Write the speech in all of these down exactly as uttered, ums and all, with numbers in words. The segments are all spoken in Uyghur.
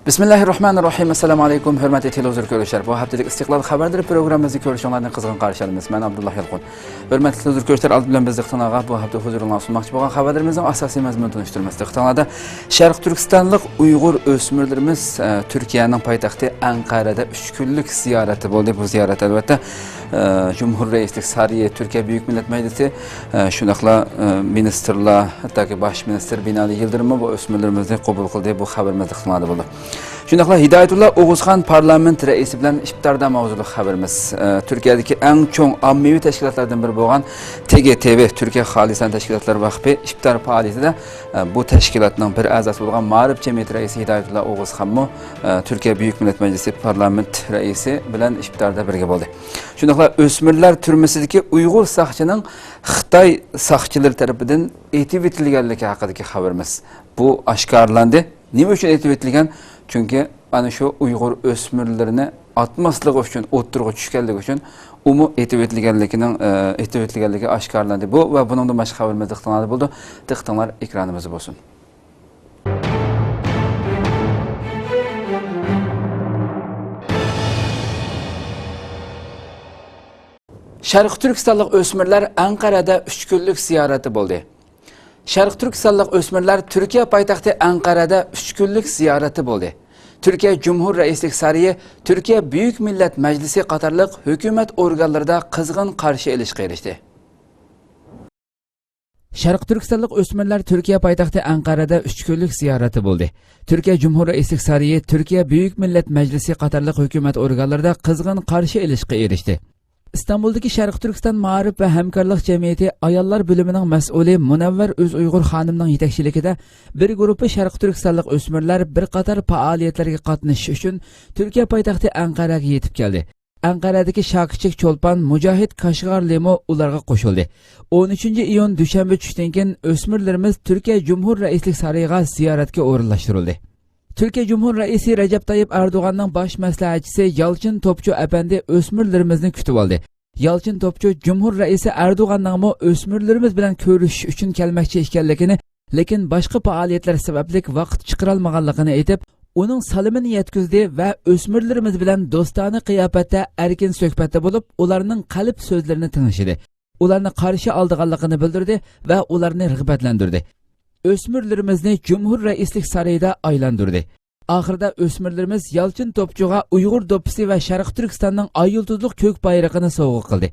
بىسمىللاھىررەھمانىررەھىم. ئەسسالامۇ ئەلەيكۇم، ھۆرمەتلىك تېلېۋىزور كۆرۈشلەر. بۇ ھەپتىلىك ئىستىقلال خەۋەرلىرى پروگراممىمىزنى كۆرۈشۈڭلارنى قىزغىن قارشى ئالىمىز. مەن ئابدۇللا يالقۇن. ھۆرمەتلىك تېلېۋىزور كۆرۈشلەر، ئالدى بىلەن بىز دىققىتىڭلارغا بۇ ھەپتە ھۇزۇرۇڭلارغا سۇنماقچى بولغان خەۋەرلىرىمىزنىڭ ئاساسىي مەزمۇنىنى تونۇشتۇرىمىز. دىققىتىڭلاردا شەرقىي تۈركىستانلىق ئۇيغۇر ئۆسمۈرلىرىمىز، ئە، تۈركىيەنىڭ پايتەختى ئەنقەرەدە ئۈچ كۈنلۈك زىيارەتتە بولدى. بۇ زىيارەت، ئەلۋەتتە، ئە، جۇمھۇر رەئىسلىك سارىيى، تۈركىيە بۈيۈك مىللەت مەجلىسى، ئە، شۇنداقلا، ئە، مىنىستىرلار، ھەتتاكى باش مىنىستىر بىنالى يىلدىرىممۇ بۇ ئۆسمۈرلىرىمىزنى قوبۇل قىلدى. بۇ خەۋىرىمىز دىققىتىڭلاردا بولىدۇ. شۇنداقلا ھىدايەتۇللا ئوغۇزخان پارلامېنت رەئىسى بىلەن ئىپتاردا ماۋزۇلۇق خەۋىرىمىز. ئە، تۈركىيەدىكى ئەڭ چوڭ ئاممىۋى تەشكىلاتلاردىن بىرى بولغان تىگىتىۋى، تۈركىيە خالىسان تەشكىلاتلار ۋەقپى ئىپتار پائالىيىتىدە، ئە، بۇ تەشكىلاتنىڭ بىر ئەزاسى بولغان مائارىپ جەمئىيىتى رەئىسى ھىدايەتۇللا ئوغۇزخانمۇ، ئە، تۈركىيە بۈيۈك مىللەت مەجلىسى پارلامېنت رەئىسى بىلەن ئىپتاردا بىرگە بولدى. شۇنداقلا ئۆسمۈرلەر تۈرمىسىدىكى ئۇيغۇر ساقچىنىڭ خىتاي ساقچىلىرى تەرىپىدىن ئېتىۋېتىلگەنلىكى ھەققىدىكى خەۋىرىمىز. بۇ ئاشكارىلاندى. نېمە ئۈچۈن ئېتىۋېتىلگەن؟ چۈنكى ئەنە شۇ ئۇيغۇر ئۆسمۈرلىرىنى ئاتماسلىقى ئۈچۈن، ئوتتۇرىغا چۈشكەنلىكى ئۈچۈن ئۇمۇ ئېتىۋېتىلگەنلىكىنىڭ، ئە، ئېتىۋېتىلگەنلىكى ئاشكارىلاندى. بۇ ۋە بۇنىڭدىن باشقا خەۋىرىمىز دىققىتىڭلاردا بولىدۇ. دىققىتىڭلار ئېكرانىمىزدا بولسۇن. شەرقىي تۈركىستانلىق ئۆسمۈرلەر ئەنقەرەدە ئۈچ كۈنلۈك زىيارەتتە بولدى. شەرقىي تۈركىستانلىق ئۆسمۈرلەر تۈركىيە پايتەختى ئەنقەرەدە ئۈچ كۈنلۈك زىيارەتتە بولدى. تۈركىيە جۇمھۇر رەئىسلىك سارىيى، تۈركىيە بۈيۈك مىللەت مەجلىسى قاتارلىق ھۆكۈمەت ئورگانلىرىدا قىزغىن قارشى ئېلىشقا ئېرىشتى. شەرقىي تۈركىستانلىق ئۆسمۈرلەر تۈركىيە پايتەختى ئەنقەرەدە ئۈچ كۈنلۈك زىيارەتتە بولدى. تۈركىيە جۇمھۇر رەئىسلىك سارىيى، تۈركىيە بۈيۈك مىللەت مەجلىسى قاتارلىق ھۆكۈمەت ئورگانلىرىدا قىزغىن قارشى ئېلىشقا ئېرىشتى. ئىستانبۇلدىكى شەرقىي تۈركىستان مائارىپ ۋە ھەمكارلىق جەمئىيىتى ئاياللار بۆلۈمىنىڭ مەسئۇلى مۇنەۋۋەر ئۆزئۇيغۇر خانىمنىڭ يېتەكچىلىكىدە بىر گۇرۇپپا شەرقىي تۈركىستانلىق ئۆسمۈرلەر بىر قاتار پائالىيەتلەرگە قاتنىشىش ئۈچۈن تۈركىيە پايتەختى ئەنقەرەگە يېتىپ كەلدى. ئەنقەرەدىكى شاكىچىك چولپان مۇجاھىد كاشغارلىمۇ ئۇلارغا قوشۇلدى. ئون ئۈچىنچى ئىيۇن دۈشەنبە چۈشتىن كېيىن ئۆسمۈرلىرىمىز تۈركىيە جۇمھۇر رەئىسلىك سارىيىغا زىيارەتكە ئورۇنلاشتۇرۇلدى. تۈركىيە جۇمھۇر رەئىسى رەجەپ تايىپ ئەردوغاننىڭ باش مەسلىھەتچىسى يالچىن توپچۇ ئەپەندى ئۆسمۈرلىرىمىزنى كۈتۈۋالدى. يالچىن توپچۇ جۇمھۇر رەئىسى ئەردوغاننىڭمۇ ئۆسمۈرلىرىمىز بىلەن كۆرۈشۈش ئۈچۈن كەلمەكچى ئىكەنلىكىنى، لېكىن باشقا پائالىيەتلەر سەۋەبلىك ۋاقىت چىقىرالمىغانلىقىنى ئېيتىپ، ئۇنىڭ سالىمىنى يەتكۈزدى ۋە ئۆسمۈرلىرىمىز بىلەن دوستانە قىياپەتتە ئەركىن سۆھبەتتە بولۇپ، ئۇلارنىڭ قەلب سۆزلىرىنى تىڭشىدى. ئۇلارنى قارشى ئالىدىغانلىقىنى بىلدۈردى ۋە ئۇلارنى رىغبەتلەندۈردى. ئۆسمۈرلىرىمىزنى جۇمھۇر رەئىسلىك سارىيىدا ئايلاندۇردى. ئاخىرىدا ئۆسمۈرلىرىمىز يالچىن توپچۇغا ئۇيغۇر دوپپىسى ۋە شەرقىي تۈركىستاننىڭ ئاي يۇلتۇزلۇق كۆك بايرىقىنى سوۋغا قىلدى.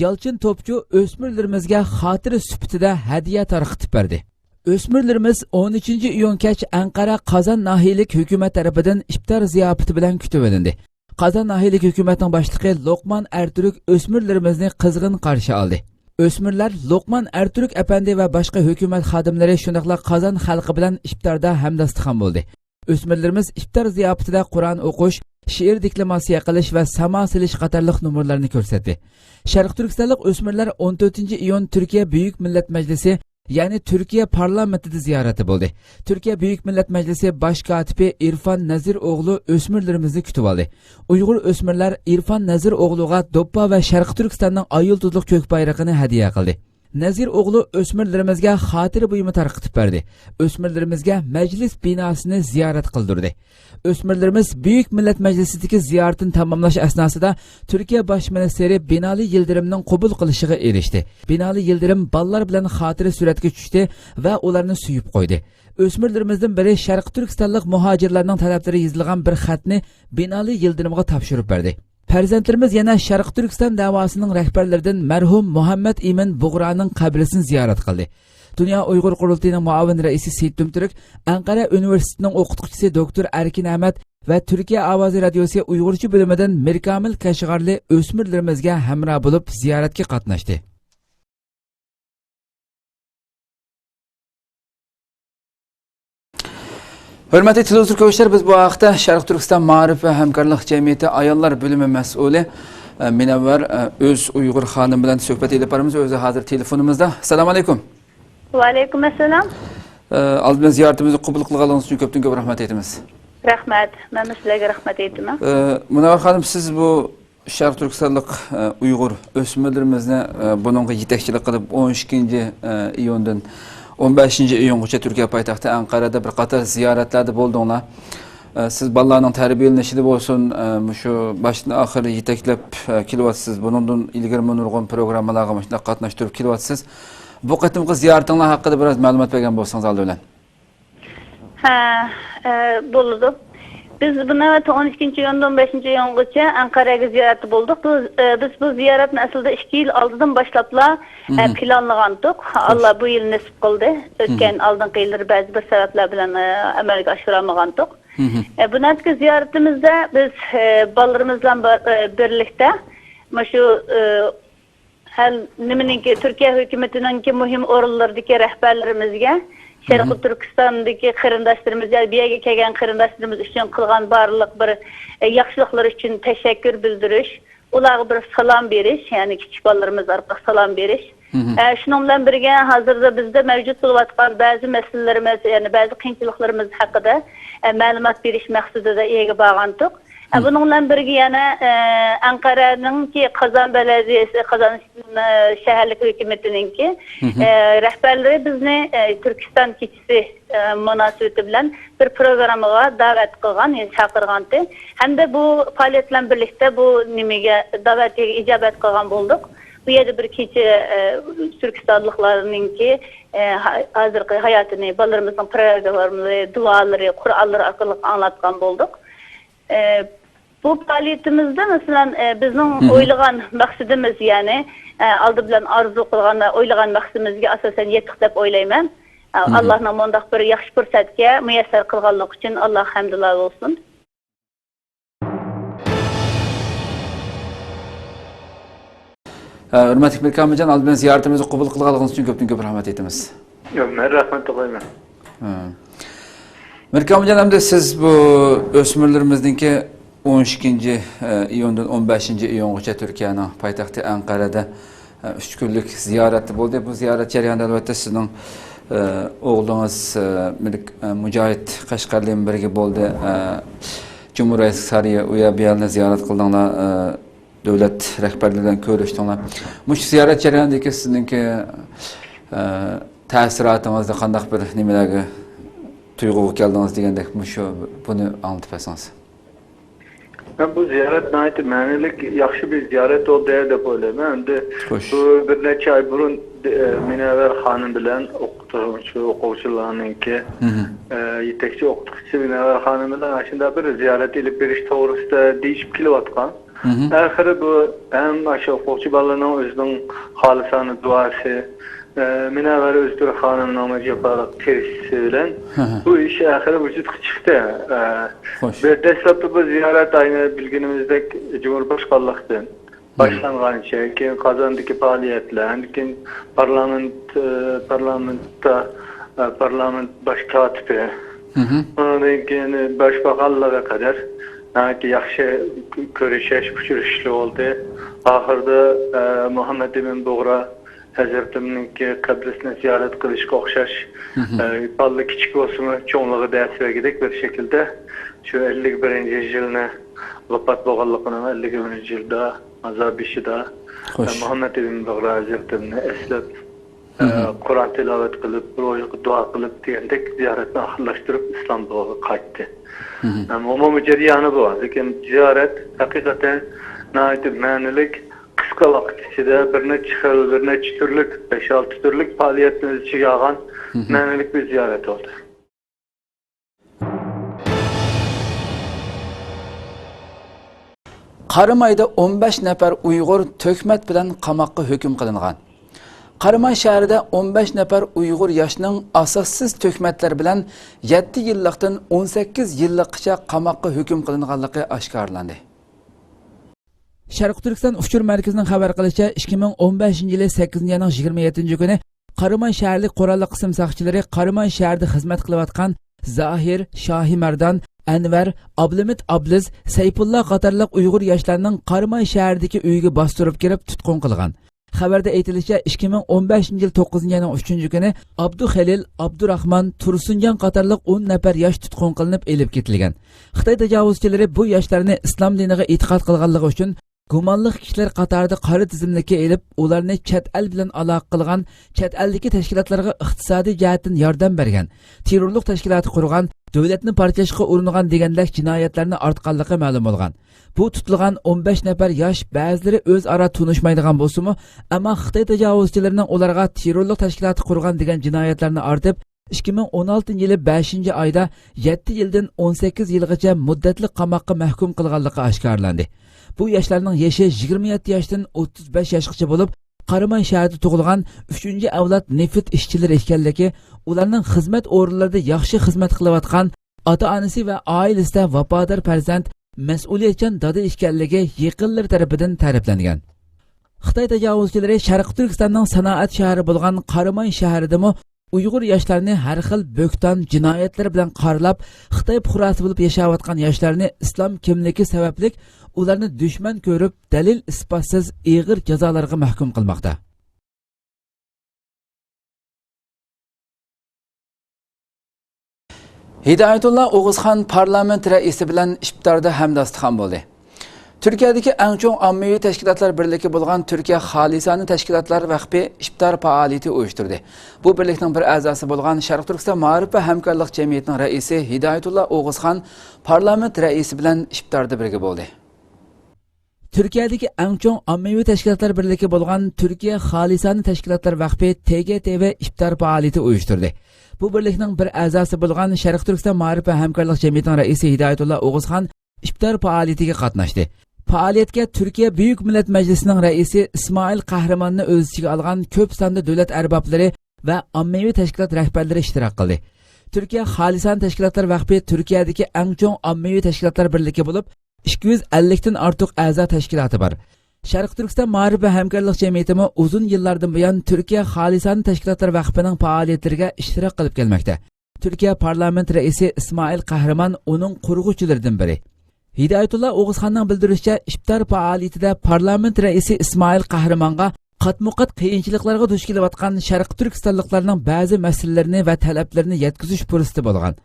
يالچىن توپچۇ ئۆسمۈرلىرىمىزگە خاتىرە سۈپىتىدە ھەدىيە تارقىتىپ بەردى. ئۆسمۈرلىرىمىز ئون ئۈچىنچى ئىيۇن كەچ ئەنقەرە قازان ناھىيىلىك ھۆكۈمەت تەرىپىدىن ئىپتار زىياپىتى بىلەن كۈتۈۋېلىندى. قازان ناھىيىلىك ھۆكۈمەتنىڭ باشلىقى لوقمان ئەرتۈرك ئۆسمۈرلىرىمىزنى قىزغىن قارشى ئالدى. ئۆسمۈرلەر لوقمان ئەرتۈرك ئەپەندى ۋە باشقا ھۆكۈمەت خادىملىرى، شۇنداقلا قازان خەلقى بىلەن ئىپتاردا ھەمداستىخان بولدى. ئۆسمۈرلىرىمىز ئىپتار زىياپىتىدە قۇرئان ئوقۇش، شېئىر دېكلاماتسىيە قىلىش ۋە ساما سېلىش قاتارلىق نومۇرلارنى كۆرسەتتى. شەرقىي تۈركىستانلىق ئۆسمۈرلەر ئون تۆتىنچى ئىيۇن تۈركىيە بۈيۈك مىللەت مەجلىسى، يەنى تۈركىيە پارلامېنتىدا زىيارەتتە بولدى. تۈركىيە بۈيۈك مىللەت مەجلىسى باش كاتىپى ئىرفان نەزىر ئوغلۇ ئۆسمۈرلىرىمىزنى كۈتۈۋالدى. ئۇيغۇر ئۆسمۈرلەر ئىرفان نەزىر ئوغلۇغا دوپپا ۋە شەرقىي تۈركىستاننىڭ ئاي يۇلتۇزلۇق كۆك بايرىقىنى ھەدىيە قىلدى. نەزىر ئوغلۇ ئۆسمۈرلىرىمىزگە خاتىرە بۇيۇمى تارقىتىپ بەردى. ئۆسمۈرلىرىمىزگە مەجلىس بىناسىنى زىيارەت قىلدۇردى. ئۆسمۈرلىرىمىز بۈيۈك مىللەت مەجلىسىدىكى زىيارىتىنى تاماملاش ئەسناسىدا تۈركىيە باش مىنىستىرى بىنالى يىلدىرىمنىڭ قوبۇل قىلىشىغا ئېرىشتى. بىنالى يىلدىرىم بالىلار بىلەن خاتىرە سۈرەتكە چۈشتى ۋە ئۇلارنى سۆيۈپ قويدى. ئۆسمۈرلىرىمىزدىن بىرى شەرقىي تۈركىستانلىق مۇھاجىرلارنىڭ تەلەپلىرى يېزىلغان بىر خەتنى بىنالى يىلدىرىمغا تاپشۇرۇپ بەردى. پەرزەنتلىرىمىز يەنە شەرقىي تۈركىستان دەۋاسىنىڭ رەھبەرلىرىدىن مەرھۇم مۇھەممەد ئىمىن بۇغرانىڭ قەبرىسىنى زىيارەت قىلدى. دۇنيا ئۇيغۇر قۇرۇلتىيىنىڭ مۇئاۋىن رەئىسى سېيىت تۈمتۈرك، ئەنقەرە ئۇنىۋېرسىتېتىنىڭ ئوقۇتقۇچىسى دوكتور ئەركىن ئەمەت ۋە تۈركىيە ئاۋازى رادىيوسى ئۇيغۇرچە بۆلۈمىدىن مىركامىل كەشغارلى ئۆسمۈرلىرىمىزگە ھەمراھ بولۇپ زىيارەتكە قاتناشتى. ھۆرمەتلىك تېلېۋىزور كۆرۈشلەر، بىز بۇ ھەقتە شەرقىي تۈركىستان مائارىپ ۋە ھەمكارلىق جەمئىيىتى ئاياللار بۆلۈمى مەسئۇلى، ئە، مۇنەۋۋەر، ئە، ئۆز ئۇيغۇر خانىم بىلەن سۆھبەت ئېلىپ بارىمىز. ئۆزى ھازىر تېلېفونىمىزدا. ئەسسالامۇ ئەلەيكۇم. ۋەئەلەيكۇم ئەسسالام. ئە، ئالدى بىلەن زىيارىتىمىزنى قوبۇل قىلغانلىقىڭىز ئۈچۈن كۆپتىن كۆپ رەھمەت ئېيتىمىز. رەھمەت. مەنمۇ سىلەرگە رەھمەت ئېيتىمەن. ئە، مۇنەۋۋەر خانىم، سىز بۇ شەرقىي تۈركىستانلىق، ئە، ئۇيغۇر ئۆسمۈرلىرىمىزنى، ئە، بۇنىڭغا يېتەكچىلىك قىلىپ، ئون ئىككىنچى، ئە، ئىيۇندىن ئون بەشىنچى ئىيۇنغىچە تۈركىيە پايتەختى ئەنقەرەدە بىر قاتار زىيارەتلەردە بولدۇڭلار. ئە، سىز بالىلارنىڭ تەربىيەلىنىشىدە بولسۇن، ئە، مۇشۇ باشتىن ئاخىر يېتەكلەپ، ئە، كېلىۋاتىسىز. بۇنىڭدىن ئىلگىرىمۇ نۇرغۇن پروگراممىلارغا مۇشۇنداق قاتناشتۇرۇپ كېلىۋاتىسىز. بۇ قېتىمقى زىيارىتىڭلار ھەققىدە بىراز مەلۇمات بەرگەن بولسىڭىز ئالدى بىلەن. ھە، ئە، بولىدۇ. بىز بۇ نۆۋەتتە ئون ئىككىنچى ئىيۇندىن بەشىنچى ئىيۇنغىچە ئەنقەرەگە زىيارەتتە بولدۇق. بۇ، ئە، بىز بۇ زىيارەتنى ئەسلىدە ئىككى يىل ئالدىدىن باشلاپلا، ئە، پىلانلىغانتۇق. ئاللا بۇ يىل نېسىپ قىلدى. ئۆتكەن ئالدىنقى يىللىرى بەزى بىر سەۋەبلەر بىلەن، ئە، ئەمەلگە ئاشۇرالمىغانتۇق. ئە، بۇ نۆۋەتتىكى زىيارىتىمىزدە بىز، ئە، بالىلىرىمىز بىلەن بار-، ئە، بىرلىكتە مۇشۇ، ئە، ھەل نېمىنىڭكى، تۈركىيە ھۆكۈمىتىنىڭكى مۇھىم ئورۇنلىرىدىكى رەھبەرلىرىمىزگە، شەرقىي تۈركىستاندىكى قېرىنداشلىرىمىز، يەنى بۇ يەرگە كەلگەن قېرىنداشلىرىمىز ئۈچۈن قىلغان بارلىق بىر، ئە، ياخشىلىقلىرى ئۈچۈن تەشەككۈر بىلدۈرۈش، ئۇلارغا بىر سالام بېرىش، يەنى كىچىك بالىلىرىمىز ئارقىلىق سالام بېرىش. ئە، شۇنىڭ بىلەن بىرگە، ھازىردا بىزدە مەۋجۇت بولۇۋاتقان بەزى مەسىلىلىرىمىز، يەنى بەزى قىيىنچىلىقلىرىمىز ھەققىدە، ئە، مەلۇمات بېرىش مەقسىتىدە ئۇ يەرگە بارغانتۇق. ئە، بۇنىڭ بىلەن بىرگە يەنە، ئە، ئەنقەرەنىڭكى قازان بەلەدىيەسى، قازان، ئە، شەھەرلىك ھۆكۈمىتىنىڭكى، ئە، رەھبەرلىرى بىزنى، ئە، تۈركىستان كېچىسى، ئە، مۇناسىۋىتى بىلەن بىر پروگراممىغا دەۋەت قىلغان، يەنى چاقىرغانتى. ھەمدە بۇ پائالىيەت بىلەن بىرلىكتە بۇ نېمىگە، دەۋەتكە ئىجابەت قىلغان بولدۇق. بۇ يەردە بىر كېچە، ئە، تۈركىستانلىقلارنىڭكى، ئە، ھا-، ھازىرقى ھاياتىنى، بالىلىرىمىزنىڭ پروگراممىلىرى، دۇئالىرى، قۇرئانلىرى ئارقىلىق ئاڭلاتقان بولدۇق. ئە، بۇ پائالىيىتىمىزدە، مەسىلەن، ئە، بىزنىڭ ئويلىغان مەقسىتىمىز، يەنى، ئە، ئالدى بىلەن ئارزۇ قىلغان ۋە ئويلىغان مەقسىتىمىزگە ئاساسەن يەتتۇق دەپ ئويلايمەن. ئە، ئاللانىڭ مۇنداق بىر ياخشى پۇرسەتكە مۇيەسسەر قىلغانلىقى ئۈچۈن ئاللاغا ھەمدۇللا بولسۇن. ھە، ھۆرمەتلىك مىركامىلجان، ئالدى بىلەن زىيارىتىمىزنى قوبۇل قىلغانلىقىڭىز ئۈچۈن كۆپتىن كۆپ رەھمەت ئېيتىمىز. ياق، مەن رەھمەت ئوقۇيمەن. ھە. مىركامىلجان، ئەمدى سىز بۇ ئۆسمۈرلىرىمىزنىڭكى ئون ئىككىنچى ئىيۇندىن ئون بەشىنچى ئىيۇنغىچە تۈركىيەنىڭ پايتەختى ئەنقەرەدە، ئە، ئۈچ كۈنلۈك زىيارەتتە بولدى. بۇ زىيارەت جەريانىدا، ئەلۋەتتە، سىزنىڭ، ئە، ئوغلىڭىز، ئە، مىلك-، ئە، مۇجاھىد قەشقەرلى بىلەن بىرگە بولدى. ئە، جۇمھۇر رەئىس سارىيى، ئۇ يەر بۇ يەرنى زىيارەت قىلدىڭلار. ئە، دۆلەت رەھبەرلىرى بىلەن كۆرۈشتۈڭلار. مۇشۇ زىيارەت جەريانىدىكى سىزنىڭكى، ئە، تەسىراتىڭىزدا قانداق بىر نېمىلەرگە تۇيغۇغا كەلدىڭىز دېگەندەك، مۇشۇ، بۇنى ئاڭلىتىپ بەرسىڭىز. مەن بۇ زىيارەت ناھايىتى مەنىلىك، ياخشى بىر زىيارەت بولدى دەپ ئويلايمەن. ئەمدى خوش. بۇ بىر نەچچە ئاي بۇرۇن، ئە، مۇنەۋۋەر خانىم بىلەن ئوقۇتقۇچى، ئوقۇغۇچىلارنىڭكى، ئە، يېتەكچى ئوقۇتقۇچىسى مۇنەۋۋەر خانىم بىلەن ئاشۇنداق بىر زىيارەت ئېلىپ بېرىش توغرىسىدا دېيىشىپ كېلىۋاتقان. ئاخىرى بۇ ھەم ئاشۇ ئوقۇغۇچى بالىلارنىڭ ئۆزىنىڭ خالىسانە دۇئاسى، ئە، مۇنەۋۋەر ئۆزتۈرك خانىمنىڭمۇ جاپالىق تىرىشىشى بىلەن بۇ ئىش ئاخىرى ۋۇجۇدقا چىقتى. ئە، خوش. بىر دەسلەپتە بۇ زىيارەت ئاينى بىلگىنىمىزدەك جۇمھۇر باشقانلىقتىن باشلانغانچە، كېيىن قازاندىكى پائالىيەتلەر، ئاندىن كېيىن پارلامېنت، ئە، پارلامېنتتا، ئە، پارلامېنت باش كاتىپى، ئۇنىڭدىن كېيىن باشباقانلىقىغا قەدەر ناھايىتى ياخشى كۆرۈشۈش، ئۇچرىشىشلار بولدى. ئاخىرىدا، ئە، مۇھەممەد ئىبن بۇغرا ھەزرىتىمنىڭكى قەبرىسىنى زىيارەت قىلىشقا ئوخشاش، ئە، بالىلار كىچىك بولسىمۇ، چوڭلىرىغا دەرس بەرگۈدەك بىر شەكىلدە شۇ ئەللىك بىرىنچى يىلنى، ۋاپات بولغانلىقىنىڭ ئەللىك بىرىنچى يىلىدا، مازار بېشىدا، خوش. ئە، مۇھەممەد ئىبن بۇغرا ھەزرىتىمنى ئەسلەپ، ئە، قۇرئان تىلاۋەت قىلىپ، روزا دۇئا قىلىپ دېگەندەك زىيارەتنى ئاخىرلاشتۇرۇپ ئىسلامبۇلغا قايتتى. ئە، ئومۇمىي جەريانى بۇ. لېكىن زىيارەت ھەقىقەتەن ناھايىتى مەنىلىك، قىسقا ۋاقىت ئىچىدە بىر نەچچە خىل، بىر نەچچە تۈرلۈك، بەش-ئالتە تۈرلۈك پائالىيەتنى ئۆز ئىچىگە ئالغان مەنىلىك بىر زىيارەت بولدى. قارامايدا ئون بەش نەپەر ئۇيغۇر تۆھمەت بىلەن قاماققا ھۆكۈم قىلىنغان. قاراماي شەھىرىدە ئون بەش نەپەر ئۇيغۇر ياشنىڭ ئاساسسىز تۆھمەتلەر بىلەن يەتتە يىللىقتىن ئون سەككىز يىللىققىچە قاماققا ھۆكۈم قىلىنغانلىقى ئاشكارىلاندى. شەرقىي تۈركىستان ئۇچۇر مەركىزىنىڭ خەۋەر قىلىشىچە، ئىككى مىڭ ئون بەشىنچى يىلى سەككىزىنچى ئاينىڭ يىگىرمە يەتتىنچى كۈنى قاراماي شەھەرلىك قوراللىق قىسىم ساقچىلىرى قاراماي شەھىرىدە خىزمەت قىلىۋاتقان زاھىر، شاھىمەردان، ئەنۋەر، ئابلىمىت ئابلىز، سەيپۇللا قاتارلىق ئۇيغۇر ياشلارنىڭ قاراماي شەھىرىدىكى ئۆيىگە باستۇرۇپ كىرىپ تۇتقۇن قىلغان. خەۋەردە ئېيتىلىشىچە، ئىككى مىڭ ئون بەشىنچى يىل توققۇزىنچى ئاينىڭ ئۈچىنچى كۈنى ئابدۇخېلىل، ئابدۇراخمان، تۇرسۇنجان قاتارلىق ئون نەپەر ياش تۇتقۇن قىلىنىپ ئېلىپ كېتىلگەن. خىتاي تاجاۋۇزچىلىرى بۇ ياشلارنى ئىسلام دىنىغا ئېتىقاد قىلغانلىقى ئۈچۈن گۇمانلىق كىشىلەر قاتارىدا قارا تىزىملىككە ئېلىپ، ئۇلارنى چەت ئەل بىلەن ئالاقە قىلغان، چەت ئەلدىكى تەشكىلاتلارغا ئىقتىسادىي جەھەتتىن ياردەم بەرگەن، تېررورلۇق تەشكىلاتى قۇرغان، دۆلەتنى پارچىلاشقا ئۇرۇنغان دېگەندەك جىنايەتلەرنى ئارتقانلىقى مەلۇم بولغان. بۇ تۇتۇلغان ئون بەش نەپەر ياش بەزىلىرى ئۆزئارا تونۇشمايدىغان بولسىمۇ، ئەمما خىتاي تاجاۋۇزچىلىرىنىڭ ئۇلارغا تېررورلۇق تەشكىلاتى قۇرغان دېگەن جىنايەتلەرنى ئارتىپ، ئىككى مىڭ ئون ئالتىنچى يىلى بەشىنچى ئايدا يەتتە يىلدىن ئون سەككىز يىلغىچە مۇددەتلىك قاماققا مەھكۇم قىلغانلىقى ئاشكارىلاندى. بۇ ياشلارنىڭ يېشى يىگىرمە يەتتە ياشتىن ئوتتۇز بەش ياشقىچە بولۇپ، قاراماي شەھىرىدە تۇغۇلغان ئۈچىنچى ئەۋلاد نېفىت ئىشچىلىرى ئىكەنلىكى، ئۇلارنىڭ خىزمەت ئورۇنلىرىدا ياخشى خىزمەت قىلىۋاتقان، ئاتا-ئانىسى ۋە ئائىلىسىدە ۋاپادار پەرزەنت، مەسئۇلىيەتچان دادا ئىكەنلىكى يېقىنلىرى تەرىپىدىن تەرىپلەنگەن. خىتاي تاجاۋۇزچىلىرى شەرقىي تۈركىستاننىڭ سانائەت شەھىرى بولغان قاراماي شەھىرىدىمۇ ئۇيغۇر ياشلارنى ھەر خىل بۆھتان، جىنايەتلەر بىلەن قارىلاپ، خىتاي پۇقراسى بولۇپ ياشاۋاتقان ياشلارنى ئىسلام كىملىكى سەۋەبلىك ئۇلارنى دۈشمەن كۆرۈپ، دەلىل-ئىسپاتسىز ئېغىر جازالارغا مەھكۇم قىلماقتا. ھىدايەتۇللا ئوغۇزخان پارلامېنت رەئىسى بىلەن ئىپتاردا ھەمداستىخان بولدى. تۈركىيەدىكى ئەڭ چوڭ ئاممىۋى تەشكىلاتلار بىرلىكى بولغان تۈركىيە خالىسانە تەشكىلاتلار ۋەقپى ئىپتار پائالىيىتى ئۇيۇشتۇردى. بۇ بىرلىكنىڭ بىر ئەزاسى بولغان شەرقىي تۈركىستان مائارىپ ۋە ھەمكارلىق جەمئىيىتىنىڭ رەئىسى ھىدايەتۇللا ئوغۇزخان پارلامېنت رەئىسى بىلەن ئىپتاردا بىرگە بولدى. تۈركىيەدىكى ئەڭ چوڭ ئاممىۋى تەشكىلاتلار بىرلىكى بولغان تۈركىيە خالىسانە تەشكىلاتلار ۋەقپى، تى گې تى ۋې، ئىپتار پائالىيىتى ئۇيۇشتۇردى. بۇ بىرلىكنىڭ بىر ئەزاسى بولغان شەرقىي تۈركىستان مائارىپ ۋە ھەمكارلىق جەمئىيىتىنىڭ رەئىسى ھىدايەتۇللا ئوغۇزخان ئىپتار پائالىيىتىگە قاتناشتى. پائالىيەتكە تۈركىيە بۈيۈك مىللەت مەجلىسىنىڭ رەئىسى ئىسمائىل قەھرىماننى ئۆز ئىچىگە ئالغان كۆپ ساندا دۆلەت ئەربابلىرى ۋە ئاممىۋى تەشكىلات رەھبەرلىرى ئىشتىراك قىلدى. تۈركىيە خالىسانە تەشكىلاتلار ۋەقپى تۈركىيەدىكى ئەڭ چوڭ ئاممىۋى تەشكىلاتلار بىرلىكى بولۇپ، ئىككى يۈز ئەللىكتىن ئارتۇق ئەزا تەشكىلاتى بار. شەرقىي تۈركىستان مائارىپ ۋە ھەمكارلىق جەمئىيىتىمۇ ئۇزۇن يىللاردىن بۇيان تۈركىيە خالىسانە تەشكىلاتلار ۋەقپىنىڭ پائالىيەتلىرىگە ئىشتىراك قىلىپ كەلمەكتە. تۈركىيە پارلامېنت رەئىسى ئىسمائىل قەھرىمان ئۇنىڭ قۇرغۇچىلىرىدىن بىرى. ھىدايەتۇللا ئوغۇزخاننىڭ بىلدۈرۈشىچە، ئىپتار پائالىيىتىدە پارلامېنت رەئىسى ئىسمائىل قەھرىمانغا قاتمۇقات قىيىنچىلىقلارغا دۇچ كېلىۋاتقان شەرقىي تۈركىستانلىقلارنىڭ بەزى مەسىلىلىرىنى ۋە تەلەپلىرىنى يەتكۈزۈش پۇرسىتى بولغان.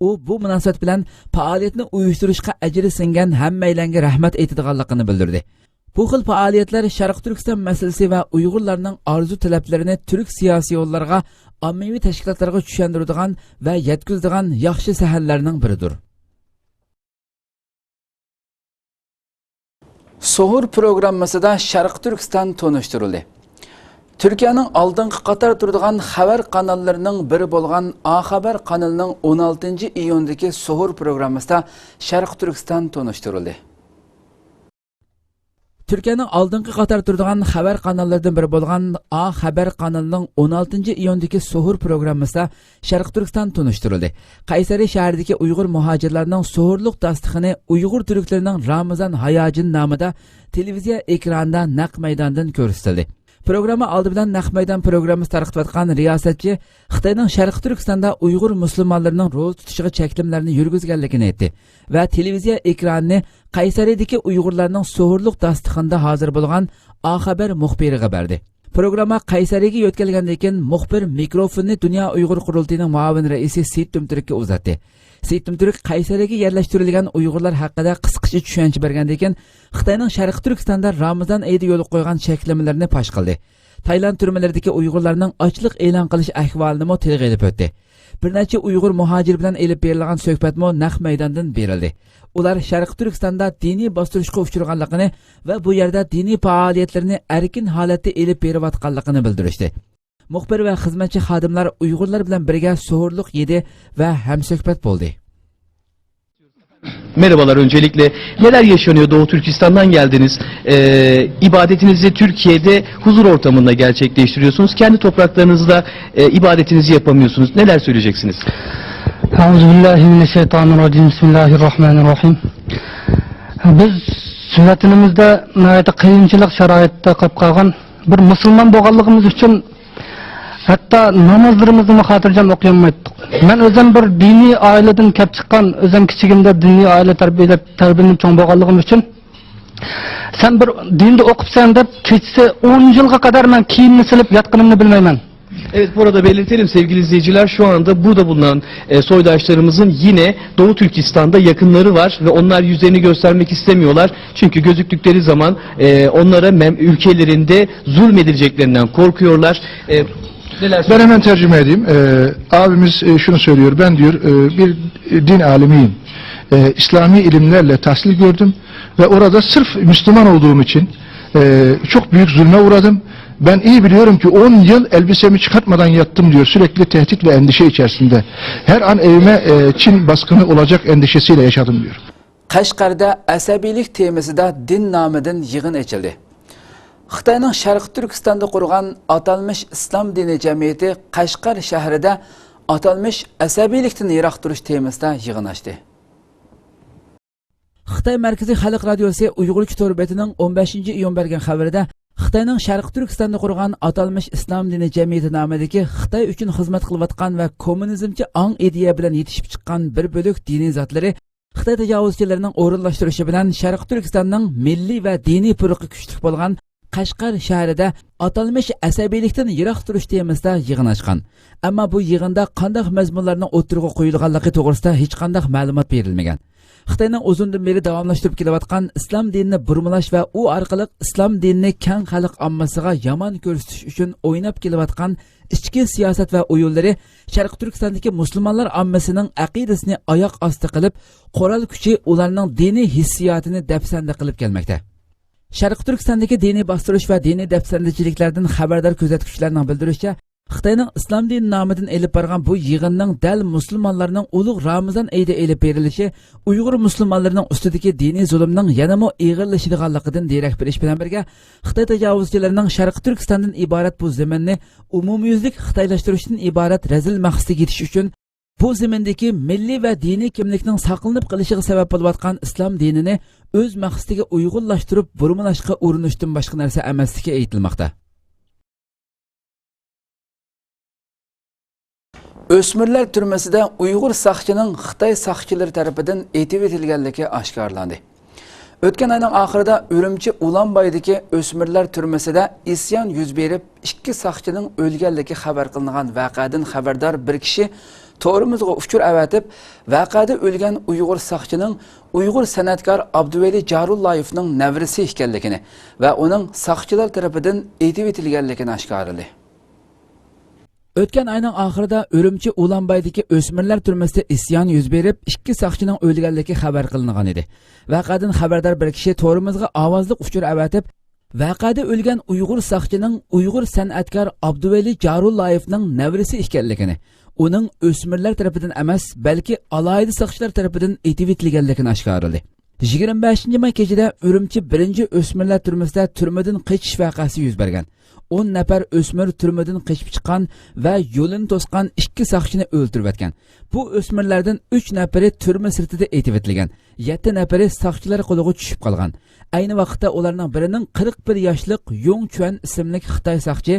ئۇ بۇ مۇناسىۋەت بىلەن پائالىيەتنى ئۇيۇشتۇرۇشقا ئەجرى سىڭگەن ھەممەيلەنگە رەھمەت ئېيتىدىغانلىقىنى بىلدۈردى. بۇ خىل پائالىيەتلەر شەرقىي تۈركىستان مەسىلىسى ۋە ئۇيغۇرلارنىڭ ئارزۇ-تەلەپلىرىنى تۈرك سىياسىيونلارغا، ئاممىۋى تەشكىلاتلارغا چۈشەندۈرىدىغان ۋە يەتكۈزىدىغان ياخشى سەھنىلەرنىڭ بىرىدۇر. سوھۇر پروگراممىسىدا شەرقىي تۈركىستان تونۇشتۇرۇلدى. تۈركىيەنىڭ ئالدىنقى قاتار تۇرىدىغان خەۋەر قاناللىرىنىڭ بىرى بولغان ئا خەبەر قانىلىنىڭ ئون ئالتىنچى ئىيۇندىكى سوھۇر پروگراممىسىدا شەرقىي تۈركىستان تونۇشتۇرۇلدى. تۈركىيەنىڭ ئالدىنقى قاتار تۇرىدىغان خەۋەر قاناللىرىدىن بىرى بولغان ئا خەبەر قانىلىنىڭ ئون ئالتىنچى ئىيۇندىكى سوھۇر پروگراممىسىدا شەرقىي تۈركىستان تونۇشتۇرۇلدى. قەيسەرى شەھىرىدىكى ئۇيغۇر مۇھاجىرلارنىڭ سوھۇرلۇق داستىخىنى ئۇيغۇر تۈركلىرىنىڭ رامىزان ھاياجىنى نامىدا تېلېۋىزىيە ئېكرانىدا نەق مەيداندىن كۆرسىتىلدى. پروگرامما ئالدى بىلەن نەق مەيدان پروگراممىسى تارقىتىۋاتقان رىياسەتچى خىتاينىڭ شەرقىي تۈركىستاندا ئۇيغۇر مۇسۇلمانلىرىنىڭ روزا تۇتۇشىغا چەكلىمىلەرنى يۈرگۈزگەنلىكىنى ئېيتتى ۋە تېلېۋىزىيە ئېكرانىنى قەيسەرىدىكى ئۇيغۇرلارنىڭ سوھۇرلۇق داستىخىنىدا ھازىر بولغان ئا خەبەر مۇخبىرىغا بەردى. پروگرامما قەيسەرىگە يۆتكەلگەندىن كېيىن، مۇخبىر مىكروفوننى دۇنيا ئۇيغۇر قۇرۇلتىيىنىڭ مۇئاۋىن رەئىسى سېيىت تۈمتۈرككە ئۇزاتتى. سېيىت تۈمتۈرك قەيسەرىگە يەرلەشتۈرۈلگەن ئۇيغۇرلار ھەققىدە قىسقىچە چۈشەنچە بەرگەندىن كېيىن، خىتاينىڭ شەرقىي تۈركىستاندا رامىزان ئېيىدا يولغا قويغان چەكلىمىلىرىنى پاش قىلدى. تايلاند تۈرمىلىرىدىكى ئۇيغۇرلارنىڭ ئاچلىق ئېلان قىلىش ئەھۋالىنىمۇ تىلغا ئېلىپ ئۆتتى. بىر نەچچە ئۇيغۇر مۇھاجىرى بىلەن ئېلىپ بېرىلغان سۆھبەتمۇ نەق مەيداندىن بېرىلدى. ئۇلار شەرقىي تۈركىستاندا دىنىي باستۇرۇشقا ئۇچرىغانلىقىنى ۋە بۇ يەردە دىنىي پائالىيەتلىرىنى ئەركىن ھالەتتە ئېلىپ بېرىۋاتقانلىقىنى بىلدۈرۈشتى. مۇخبىر ۋە خىزمەتچى خادىملار ئۇيغۇرلار بىلەن بىرگە سوھۇرلۇق يېدى ۋە ھەمسۆھبەت بولدى. Merhabalar öncelikle. Neler yaşanıyor? Doğu Türkistan'dan geldiniz. Ee, ibadetinizi Türkiye'de huzur ortamında gerçekleştiriyorsunuz. Kendi topraklarınızda e, ibadetinizi yapamıyorsunuz. Neler söyleyeceksiniz? Euzu billahi mineşşeytanirracim. Bismillahirrahmanirrahim. Biz vatanımızda nihayet kıyınçılık şaraitte kalıp kalgan bir Müslüman olganlığımız için hatta namazlarımızı mı hatırcam okuyamıyorduk. Ben özüm bir diniy aileden kelip çıkan, özüm küçüğümde diniy aile terbiyelep, terbiyelenip çoğun olganlığım için sen bir dinde okupsan dep keçisi on yılga kadar ben kiyimini silip yatkanımını bilmeymen. Evet, burada belirtelim sevgili izleyiciler, şu anda burada bulunan e, soydaşlarımızın yine Doğu Türkistan'da yakınları var ve onlar yüzlerini göstermek istemiyorlar. Çünkü gözüktükleri zaman e, onlara mem- ülkelerinde zulmedileceklerinden korkuyorlar. E, neler Ben hemen tercüme edeyim. Ee, abimiz e, şunu söylüyor. Ben diyor e, bir e, din alimiyim. E, İslami ilimlerle tahsil gördüm ve orada sırf Müslüman olduğum için e, çok büyük zulme uğradım. Ben iyi biliyorum ki on yıl elbisemi çıkartmadan yattım diyor. Sürekli tehdit ve endişe içerisinde. Her an evime e, Çin baskını olacak endişesiyle yaşadım diyor. قەشقەردە ئەسەبىيلىك تېمىسىدا دىن نامىدىن يىغىن ئېچىلدى. خىتاينىڭ شەرقىي تۈركىستاندا قۇرغان ئاتالمىش ئىسلام دىنى جەمئىيىتى قەشقەر شەھىرىدە ئاتالمىش ئەسەبىيلىكتىن يىراق تۇرۇش تېمىسىدا يىغىن ئاچتى. خىتاي مەركىزىي خەلق رادىيوسى ئۇيغۇرچە تور بېتىنىڭ ئون بەشىنچى ئىيۇن بەرگەن خەۋىرىدە، خىتاينىڭ شەرقىي تۈركىستاندا قۇرغان ئاتالمىش ئىسلام دىنى جەمئىيىتى نامىدىكى خىتاي ئۈچۈن خىزمەت قىلىۋاتقان ۋە كوممۇنىزمچە ئاڭ ئىدىيە بىلەن يېتىشىپ چىققان بىر بۆلەك دىنىي زاتلىرى خىتاي تاجاۋۇزچىلىرىنىڭ ئورۇنلاشتۇرۇشى بىلەن شەرقىي تۈركىستاننىڭ مىللىي ۋە دىنىي پۇرىقى كۈچلۈك بولغان قەشقەر شەھىرىدە ئاتالمىش ئەسەبىيلىكتىن يىراق تۇرۇش تېمىسىدا يىغىن ئاچقان. ئەمما بۇ يىغىندا قانداق مەزمۇنلارنىڭ ئوتتۇرىغا قويۇلغانلىقى توغرىسىدا ھېچقانداق مەلۇمات بېرىلمىگەن. خىتاينىڭ ئۇزۇندىن بېرى داۋاملاشتۇرۇپ كېلىۋاتقان ئىسلام دىنىنى بۇرمىلاش ۋە ئۇ ئارقىلىق ئىسلام دىنىنى كەڭ خەلق ئاممىسىغا يامان كۆرسىتىش ئۈچۈن ئويناپ كېلىۋاتقان ئىچكى سىياسەت ۋە ئويۇنلىرى شەرقىي تۈركىستاندىكى مۇسۇلمانلار ئاممىسىنىڭ ئەقىدىسىنى ئاياق ئاستى قىلىپ، قورال كۈچى ئۇلارنىڭ دىنىي ھېسسىياتىنى دەپسەندە قىلىپ كەلمەكتە. شەرقىي تۈركىستاندىكى دىنىي باستۇرۇش ۋە دىنىي دەپسەندىچىلىكلەردىن خەۋەردار كۆزەتكۈچىلەرنىڭ بىلدۈرۈشىچە، خىتاينىڭ ئىسلام دىنى نامىدىن ئېلىپ بارغان بۇ يىغىننىڭ دەل مۇسۇلمانلارنىڭ ئۇلۇغ رامىزان ئېيىدا ئېلىپ بېرىلىشى ئۇيغۇر مۇسۇلمانلىرىنىڭ ئۈستىدىكى دىنىي زۇلۇمنىڭ يەنىمۇ ئېغىرلىشىدىغانلىقىدىن دېرەك بېرىش بىلەن بىرگە، خىتاي تاجاۋۇزچىلىرىنىڭ شەرقىي تۈركىستاندىن ئىبارەت بۇ زېمىننى ئومۇميۈزلۈك خىتايلاشتۇرۇشتىن ئىبارەت رەزىل مەقسىتىگە يېتىش ئۈچۈن، بۇ زېمىندىكى مىللىي ۋە دىنىي كىملىكنىڭ ساقلىنىپ قېلىشىغا سەۋەب بولۇۋاتقان ئىسلام دىنىنى ئۆز مەقسىتىگە ئۇيغۇنلاشتۇرۇپ بۇرمىلاشقا ئۇرۇنۇشتىن باشقا نەرسە ئەمەسلىكى ئېيتىلماقتا. ئۆسمۈرلەر تۈرمىسىدە ئۇيغۇر ساقچىنىڭ خىتاي ساقچىلىرى تەرىپىدىن ئېتىۋېتىلگەنلىكى ئاشكارىلاندى. ئۆتكەن ئاينىڭ ئاخىرىدا ئۈرۈمچى ئۇلانبايدىكى ئۆسمۈرلەر تۈرمىسىدە ئىسيان يۈز بېرىپ، ئىككى ساقچىنىڭ ئۆلگەنلىكى خەۋەر قىلىنغان ۋەقەدىن خەۋەردار بىر كىشى تورىمىزغا ئۇچۇر ئەۋەتىپ، ۋەقەدە ئۆلگەن ئۇيغۇر ساقچىنىڭ ئۇيغۇر سەنئەتكار ئابدۇۋەلى جارۇللايېۋنىڭ نەۋرىسى ئىكەنلىكىنى ۋە ئۇنىڭ ساقچىلار تەرىپىدىن ئېتىۋېتىلگەنلىكىنى ئاشكارىلىدى. ئۆتكەن ئاينىڭ ئاخىرىدا ئۈرۈمچى ئۇلانبايدىكى ئۆسمۈرلەر تۈرمىسىدە ئىسيان يۈز بېرىپ، ئىككى ساقچىنىڭ ئۆلگەنلىكى خەۋەر قىلىنغان ئىدى. ۋەقەدىن خەۋەردار بىر كىشى تورىمىزغا ئاۋازلىق ئۇچۇر ئەۋەتىپ، ۋەقەدە ئۆلگەن ئۇيغۇر ساقچىنىڭ ئۇيغۇر سەنئەتكار ئابدۇۋەلى جارۇللايېۋنىڭ نەۋرىسى ئىكەنلىكىنى، ئۇنىڭ ئۆسمۈرلەر تەرىپىدىن ئەمەس، بەلكى ئالاھىدە ساقچىلار تەرىپىدىن ئېتىۋېتىلگەنلىكىنى ئاشكارىلىدى. يىگىرمە بەشىنچى ماي كېچىدە ئۈرۈمچى بىرىنچى ئۆسمۈرلەر تۈرمىسىدە تۈرمىدىن قېچىش ۋەقەسى يۈز بەرگەن. ئون نەپەر ئۆسمۈر تۈرمىدىن قېچىپ چىققان ۋە يولىنى توسقان ئىككى ساقچىنى ئۆلتۈرۈۋەتكەن. بۇ ئۆسمۈرلەردىن ئۈچ نەپىرى تۈرمە سىرتىدا ئېتىۋېتىلگەن، يەتتە نەپىرى ساقچىلار قولىغا چۈشۈپ قالغان. ئەينى ۋاقىتتا ئۇلارنىڭ بىرىنىڭ قىرىق بىر ياشلىق يۇڭ چۈەن ئىسىملىك خىتاي ساقچى،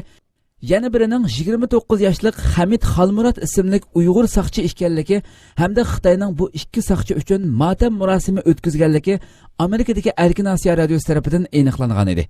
يەنە بىرىنىڭ يىگىرمە توققۇز ياشلىق خەمىت خالمۇرات ئىسىملىك ئۇيغۇر ساقچى ئىكەنلىكى ھەمدە خىتاينىڭ بۇ ئىككى ساقچى ئۈچۈن ماتەم مۇراسىمى ئۆتكۈزگەنلىكى ئامېرىكىدىكى ئەركىن ئاسىيا رادىيوسى تەرىپىدىن ئېنىقلانغان ئىدى.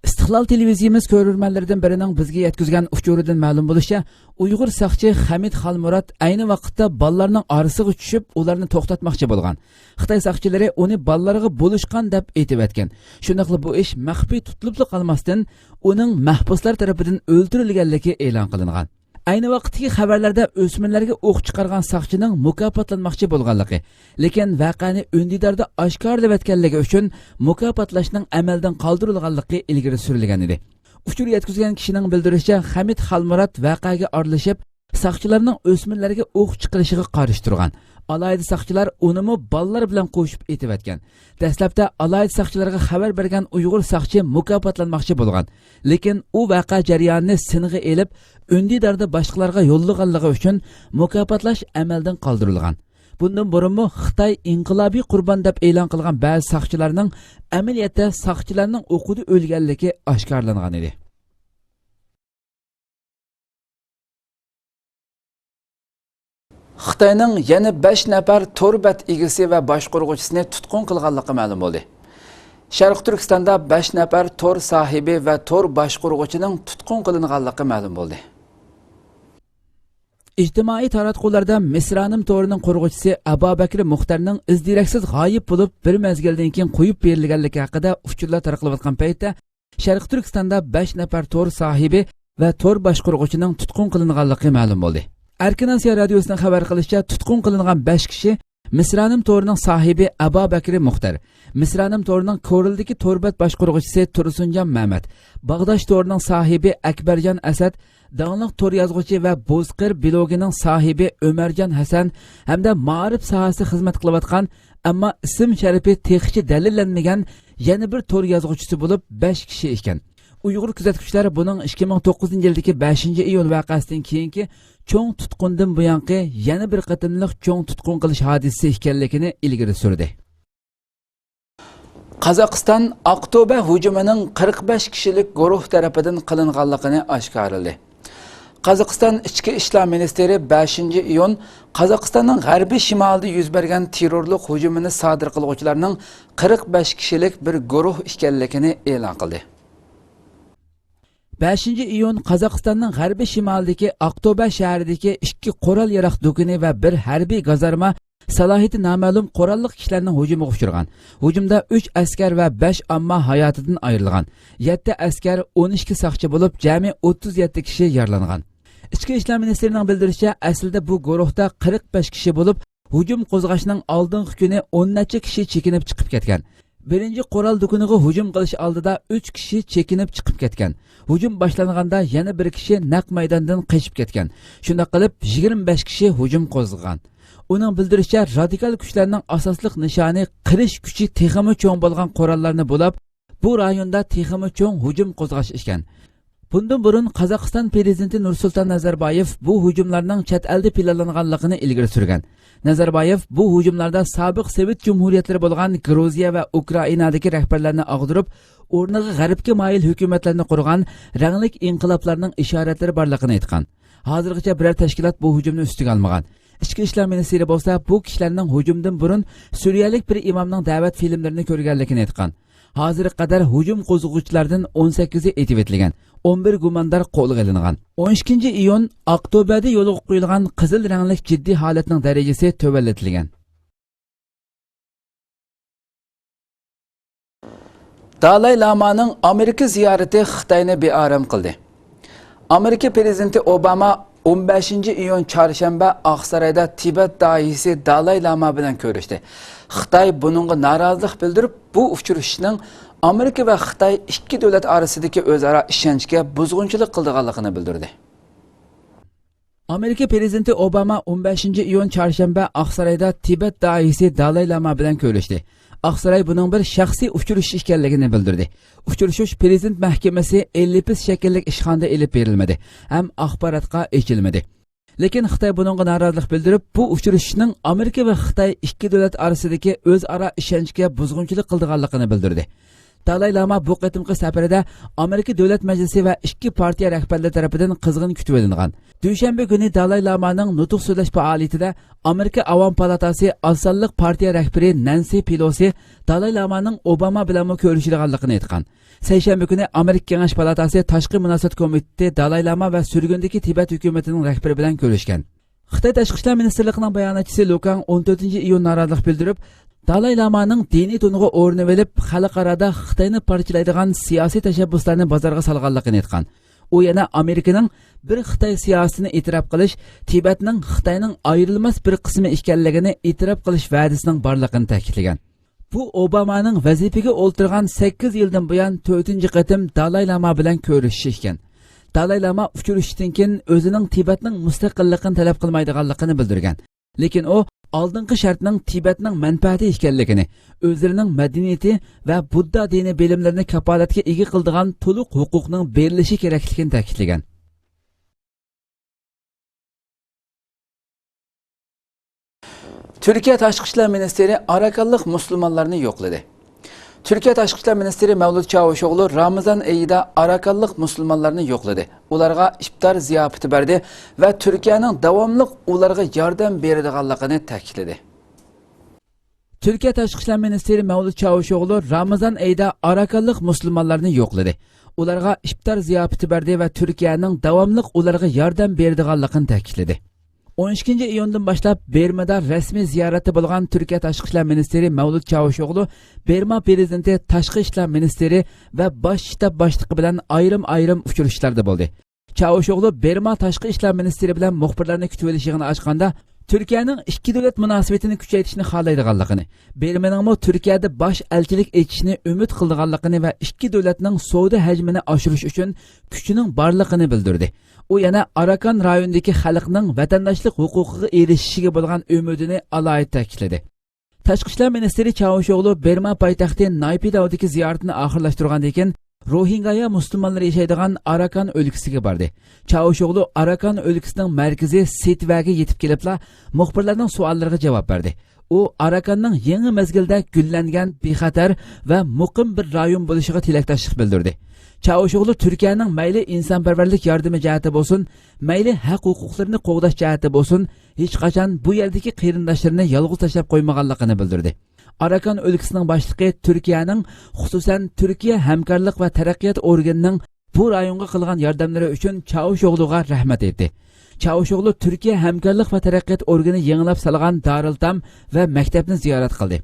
ئىستىقلال تېلېۋىزىيىمىز كۆرۈرمەنلىرىدىن بىرىنىڭ بىزگە يەتكۈزگەن ئۇچۇرىدىن مەلۇم بولۇشىچە، ئۇيغۇر ساقچى خەمىت خالمۇرات ئەينى ۋاقىتتا بالىلارنىڭ ئارىسىغا چۈشۈپ، ئۇلارنى توختاتماقچى بولغان. خىتاي ساقچىلىرى ئۇنى بالىلارغا بولۇشقان دەپ ئېتىۋەتكەن. شۇنداقلا بۇ ئىش مەخپىي تۇتۇلۇپلا قالماستىن، ئۇنىڭ مەھبۇسلار تەرىپىدىن ئۆلتۈرۈلگەنلىكى ئېلان قىلىنغان. ئەينى ۋاقىتتىكى خەۋەرلەردە ئۆسمۈرلەرگە ئوق چىقارغان ساقچىنىڭ مۇكاپاتلانماقچى بولغانلىقى، لېكىن ۋەقەنى ئۈندىداردا ئاشكارىلىۋەتكەنلىكى ئۈچۈن مۇكاپاتلاشنىڭ ئەمەلدىن قالدۇرۇلغانلىقى ئىلگىرى سۈرۈلگەن ئىدى. ئۇچۇر يەتكۈزگەن كىشىنىڭ بىلدۈرۈشىچە، خەمىت خالمۇرات ۋەقەگە ئارىلىشىپ، ساقچىلارنىڭ ئۆسمۈرلەرگە ئوق چىقىرىشىغا قارشى تۇرغان. ئالاھىدە ساقچىلار ئۇنىمۇ بالىلار بىلەن قوشۇپ ئېتىۋەتكەن. دەسلەپتە ئالاھىدە ساقچىلارغا خەۋەر بەرگەن ئۇيغۇر ساقچى مۇكاپاتلانماقچى بولغان. لېكىن ئۇ ۋەقە جەريانىنى سىنغا ئېلىپ، ئۈندىداردا باشقىلارغا يوللىغانلىقى ئۈچۈن مۇكاپاتلاش ئەمەلدىن قالدۇرۇلغان. بۇندىن بۇرۇنمۇ خىتاي ئىنقىلابىي قۇربان دەپ ئېلان قىلغان بەزى ساقچىلارنىڭ ئەمەلىيەتتە ساقچىلارنىڭ ئوقىدا ئۆلگەنلىكى ئاشكارىلانغان ئىدى. خىتاينىڭ يەنە بەش نەپەر تور بەت ئىگىسى ۋە باشقۇرغۇچىسىنى تۇتقۇن قىلغانلىقى مەلۇم بولدى. شەرقىي تۈركىستاندا بەش نەپەر تور ساھىبى ۋە تور باشقۇرغۇچىنىڭ تۇتقۇن قىلىنغانلىقى مەلۇم بولدى. ئىجتىمائىي تاراتقۇلاردا مىسرانىم تورىنىڭ قۇرغۇچىسى ئەبابەكرى مۇختەرنىڭ ئىز-دېرەكسىز غايىب بولۇپ، بىر مەزگىلدىن كېيىن قويۇپ بېرىلگەنلىكى ھەققىدە ئۇچۇرلار تارقىلىۋاتقان پەيتتە، شەرقىي تۈركىستاندا بەش نەپەر تور ساھىبى ۋە تور باشقۇرغۇچىنىڭ تۇتقۇن قىلىنغانلىقى مەلۇم بولدى. ئەركىن ئاسىيا رادىيوسىنىڭ خەۋەر قىلىشىچە، تۇتقۇن قىلىنغان بەش كىشى مىسرانىم تورىنىڭ ساھىبى ئەبابەكرى مۇختەر، مىسرانىم تورىنىڭ كورلىدىكى تور بەت باشقۇرغۇچىسى تۇرسۇنجان مەمەت، باغداش تورىنىڭ ساھىبى ئەكبەرجان ئەسەت، داڭلىق تور يازغۇچى ۋە بوزقىر بىلوگىنىڭ ساھىبى ئۆمەرجان ھەسەن ھەمدە مائارىپ ساھەسىدە خىزمەت قىلىۋاتقان، ئەمما ئىسىم شەرىپى تېخىچە دەلىللەنمىگەن يەنە بىر تور يازغۇچىسى بولۇپ، بەش كىشى ئىكەن. ئۇيغۇر كۆزەتكۈچىلەر بۇنىڭ ئىككى مىڭ توققۇزىنچى يىلدىكى بەشىنچى ئىيۇل ۋەقەسىدىن كېيىنكى چوڭ تۇتقۇندىن بۇيانقى يەنە بىر قېتىملىق چوڭ تۇتقۇن قىلىش ھادىسىسى ئىكەنلىكىنى ئىلگىرى سۈردى. قازاقىستان ئاقتۆبە ھۇجۇمىنىڭ قىرىق بەش كىشىلىك گۇرۇھ تەرىپىدىن قىلىنغانلىقىنى ئاشكارىلىدى. قازاقىستان ئىچكى ئىشلار مىنىستىرى بەشىنچى ئىيۇن قازاقىستاننىڭ غەربىي شىمالىدا يۈز بەرگەن تېررورلۇق ھۇجۇمىنى سادىر قىلغۇچىلارنىڭ قىرىق بەش كىشىلىك بىر گۇرۇھ ئىكەنلىكىنى ئېلان قىلدى. بەشىنچى ئىيۇن قازاقىستاننىڭ غەربىي شىمالىدىكى ئاقتۆبە شەھىرىدىكى ئىككى قورال ياراق دۇكىنى ۋە بىر ھەربىي گازارما سالاھىيىتى نامەلۇم قوراللىق كىشىلەرنىڭ ھۇجۇمىغا ئۇچرىغان. ھۇجۇمدا ئۈچ ئەسكەر ۋە بەش ئامما ھاياتىدىن ئايرىلغان. يەتتە ئەسكەر، ئون ئىككى ساقچى بولۇپ، جەمئىي ئوتتۇز يەتتە كىشى يارىلانغان. ئىچكى ئىشلار مىنىستىرىنىڭ بىلدۈرۈشىچە، ئەسلىدە بۇ گۇرۇھتا قىرىق بەش كىشى بولۇپ، ھۇجۇم قوزغاشنىڭ ئالدىنقى كۈنى ئون نەچچە كىشى چېكىنىپ چىقىپ كەتكەن. بىرىنچى قورال دۇكىنىغا ھۇجۇم قىلىش ئالدىدا ئۈچ كىشى چېكىنىپ چىقىپ كەتكەن. ھۇجۇم باشلانغاندا يەنە بىر كىشى نەق مەيداندىن قېچىپ كەتكەن. شۇنداق قىلىپ، يىگىرمە بەش كىشى ھۇجۇم قوزغىغان. ئۇنىڭ بىلدۈرۈشىچە، رادىكال كۈچلەرنىڭ ئاساسلىق نىشانى قىرىش كۈچى تېخىمۇ چوڭ بولغان قوراللارنى بۇلاپ، بۇ رايوندا تېخىمۇ چوڭ ھۇجۇم قوزغاش ئىكەن. بۇندىن بۇرۇن قازاقىستان پىرېزىدېنتى نۇرسۇلتان نەزەربايېۋ بۇ ھۇجۇملارنىڭ چەت ئەلدە پىلانلانغانلىقىنى ئىلگىرى سۈرگەن. نەزەربايېۋ بۇ ھۇجۇملاردا سابىق سوۋېت جۇمھۇرىيەتلىرى بولغان گرۇزىيە ۋە ئۇكرائىنادىكى رەھبەرلەرنى ئاغدۇرۇپ، ئورنىغا غەربكە مايىل ھۆكۈمەتلەرنى قۇرغان رەڭلىك ئىنقىلابلارنىڭ ئىشارەتلىرى بارلىقىنى ئېيتقان. ھازىرغىچە بىرەر تەشكىلات بۇ ھۇجۇمنى ئۈستىگە ئالمىغان. ئىچكى ئىشلار مىنىستىرى بولسا بۇ كىشىلەرنىڭ ھۇجۇمدىن بۇرۇن سۈرىيەلىك بىر ئىمامنىڭ دەۋەت فىلىملىرىنى كۆرگەنلىكىنى ئېيتقان. ھازىرغا قەدەر ھۇجۇم قوزغىغۇچىلاردىن ئون سەككىزى ئېتىۋېتىلگەن، ئون بىر گۇماندار قولغا ئېلىنغان. ئون ئىككىنچى ئىيۇن ئاقتۆبەدە يولغا قويۇلغان قىزىل رەڭلىك جىددىي ھالەتنىڭ دەرىجىسى تۆۋەنلىتىلگەن. دالاي لامانىڭ ئامېرىكا زىيارىتى خىتاينى بىئارام قىلدى. ئامېرىكا پىرېزىدېنتى ئوباما ئون بەشىنچى ئىيۇن چارشەنبە ئاقسارايدا تىبەت داھىيسى دالاي لاما بىلەن كۆرۈشتى. خىتاي بۇنىڭغا نارازىلىق بىلدۈرۈپ، بۇ ئۇچرىشىشنىڭ ئامېرىكا ۋە خىتاي ئىككى دۆلەت ئارىسىدىكى ئۆزئارا ئىشەنچكە بۇزغۇنچىلىق قىلىدىغانلىقىنى بىلدۈردى. ئامېرىكا پىرېزىدېنتى ئوباما ئون بەشىنچى ئىيۇن چارشەنبە ئاقسارايدا تىبەت داھىيسى دالاي لاما بىلەن كۆرۈشتى. ئاقساراي بۇنىڭ بىر شەخسىي ئۇچرىشىش ئىكەنلىكىنى بىلدۈردى. ئۇچرىشىش پىرېزىدېنت مەھكىمىسى ئېللىپىس شەكىللىك ئىشخانىدا ئېلىپ بېرىلمىدى ھەم ئاخباراتقا ئېچىلمىدى. لېكىن خىتاي بۇنىڭغا نارازىلىق بىلدۈرۈپ، بۇ ئۇچرىشىشنىڭ ئامېرىكا ۋە خىتاي ئىككى دۆلەت ئارىسىدىكى ئۆزئارا ئىشەنچكە بۇزغۇنچىلىق قىلىدىغانلىقىنى بىلدۈردى. دالاي لاما بۇ قېتىمقى سەپىرىدە ئامېرىكا دۆلەت مەجلىسى ۋە ئىككى پارتىيە رەھبەرلىرى تەرىپىدىن قىزغىن كۈتۈۋېلىنغان. دۈشەنبە كۈنى دالاي لامانىڭ نۇتۇق سۆزلەش پائالىيىتىدە ئامېرىكا ئاۋام پالاتاسى ئاز سانلىق پارتىيە رەھبىرى نەنسى پېلوسى دالاي لامانىڭ ئوباما بىلەنمۇ كۆرۈشىدىغانلىقىنى ئېيتقان. سەيشەنبە كۈنى ئامېرىكا كېڭەش پالاتاسى تاشقى مۇناسىۋەت كومىتېتى دالاي لاما ۋە سۈرگۈندىكى تىبەت ھۆكۈمىتىنىڭ رەھبىرى بىلەن كۆرۈشكەن. خىتاي تاشقى ئىشلار مىنىستىرلىقىنىڭ باياناتچىسى لۇكاڭ ئون تۆتىنچى ئىيۇن نارازىلىق بىلدۈرۈپ، دالاي لامانىڭ دىنىي تونغا ئورىنىۋېلىپ، خەلقئارادا خىتاينى پارچىلايدىغان سىياسىي تەشەببۇسلارنى بازارغا سالغانلىقىنى ئېيتقان. ئۇ يەنە ئامېرىكىنىڭ بىر خىتاي سىياسىتىنى ئېتىراپ قىلىش، تىبەتنىڭ خىتاينىڭ ئايرىلماس بىر قىسمى ئىكەنلىكىنى ئېتىراپ قىلىش ۋەدىسىنىڭ بارلىقىنى تەكىتلىگەن. بۇ ئوبامانىڭ ۋەزىپىگە ئولتۇرغان سەككىز يىلدىن بۇيان تۆتىنچى قېتىم دالاي لاما بىلەن كۆرۈشۈشى ئىكەن. دالاي لاما ئۇچرىشىشتىن كېيىن ئۆزىنىڭ تىبەتنىڭ مۇستەقىللىقىنى تەلەپ قىلمايدىغانلىقىنى بىلدۈرگەن. لېكىن ئۇ ئالدىنقى شەرتنىڭ تىبەتنىڭ مەنپەئەتى ئىكەنلىكىنى، ئۆزلىرىنىڭ مەدەنىيىتى ۋە بۇددا دىنى بىلىملىرىنى كاپالەتكە ئىگە قىلىدىغان تولۇق ھوقۇقنىڭ بېرىلىشى كېرەكلىكىنى تەكىتلىگەن. تۈركىيە تاشقى ئىشلار مىنىستىرى ئاراكانلىق مۇسۇلمانلارنى يوقلىدى. تۈركىيە تاشقى ئىشلار مىنىستىرى مەۋلۇت چاۋۇشئوغلۇ رامىزان ئېيىدا ئاراكانلىق مۇسۇلمانلارنى يوقلىدى، ئۇلارغا ئىپتار زىياپىتى بەردى ۋە تۈركىيەنىڭ داۋاملىق ئۇلارغا ياردەم بېرىدىغانلىقىنى تەكىتلىدى. تۈركىيە تاشقى ئىشلار مىنىستىرى مەۋلۇت چاۋۇشئوغلۇ رامىزان ئېيىدا ئاراكانلىق مۇسۇلمانلارنى يوقلىدى، ئۇلارغا ئىپتار زىياپىتى بەردى ۋە تۈركىيەنىڭ داۋاملىق ئۇلارغا ياردەم بېرىدىغانلىقىنى تەكىتلىدى. ئون ئىككىنچى ئىيۇندىن باشلاپ بېرمىدا رەسمىي زىيارەتتە بولغان تۈركىيە تاشقى ئىشلار مىنىستىرى مەۋلۇت چاۋۇشئوغلۇ بېرما پىرېزىدېنتى، تاشقى ئىشلار مىنىستىرى ۋە باش شتاب باشلىقى بىلەن ئايرىم-ئايرىم ئۇچرىشىشلاردا بولدى. چاۋۇشئوغلۇ بېرما تاشقى ئىشلار مىنىستىرى بىلەن مۇخبىرلارنى كۈتۈۋېلىش يىغىنى ئاچقاندا، تۈركىيەنىڭ ئىككى دۆلەت مۇناسىۋىتىنى كۈچەيتىشنى خالايدىغانلىقىنى، بېرمىنىڭمۇ تۈركىيەدە باش ئەلچىلىك ئېچىشنى ئۈمىد قىلىدىغانلىقىنى ۋە ئىككى دۆلەتنىڭ سودا ھەجمىنى ئاشۇرۇش ئۈچۈن كۈچىنىڭ بارلىقىنى بىلدۈردى. ئۇ يەنە ئاراكان رايونىدىكى خەلقنىڭ ۋەتەنداشلىق ھوقۇقىغا ئېرىشىشىگە بولغان ئۈمىدىنى ئالاھىدە تەكىتلىدى. تاشقى ئىشلار مىنىستىرى چاۋۇشئوغلۇ بېرما پايتەختى نايپىداۋدىكى زىيارىتىنى ئاخىرلاشتۇرغاندىن كېيىن، روھىنگايا مۇسۇلمانلىرى ياشايدىغان ئاراكان ئۆلكىسىگە باردى. چاۋۇشئوغلۇ ئاراكان ئۆلكىسىنىڭ مەركىزى سىتۋەگە يېتىپ كېلىپلا، مۇخبىرلارنىڭ سوئاللىرىغا جاۋاب بەردى. ئۇ ئاراكاننىڭ يېڭى مەزگىلدە گۈللەنگەن، بىخەتەر ۋە مۇقىم بىر رايون بولۇشىغا تىلەكداشلىق بىلدۈردى. چاۋۇشئوغلۇ تۈركىيەنىڭ مەيلى ئىنسانپەرۋەرلىك ياردىمى جەھەتتە بولسۇن، مەيلى ھەق ھوقۇقلىرىنى قوغداش جەھەتتە بولسۇن، ھېچقاچان بۇ يەردىكى قېرىنداشلىرىنى يالغۇز تاشلاپ قويمىغانلىقىنى بىلدۈردى. ئاراكان ئۆلكىسىنىڭ باشلىقى تۈركىيەنىڭ، خۇسۇسەن، تۈركىيە ھەمكارلىق ۋە تەرەققىيات ئورگىنىنىڭ بۇ رايونغا قىلغان ياردەملىرى ئۈچۈن چاۋۇشئوغلۇغا رەھمەت ئېيتتى. چاۋۇشئوغلۇ تۈركىيە ھەمكارلىق ۋە تەرەققىيات ئورگىنى يېڭىلاپ سالغان دارىلتام ۋە مەكتەپنى زىيارەت قىلدى.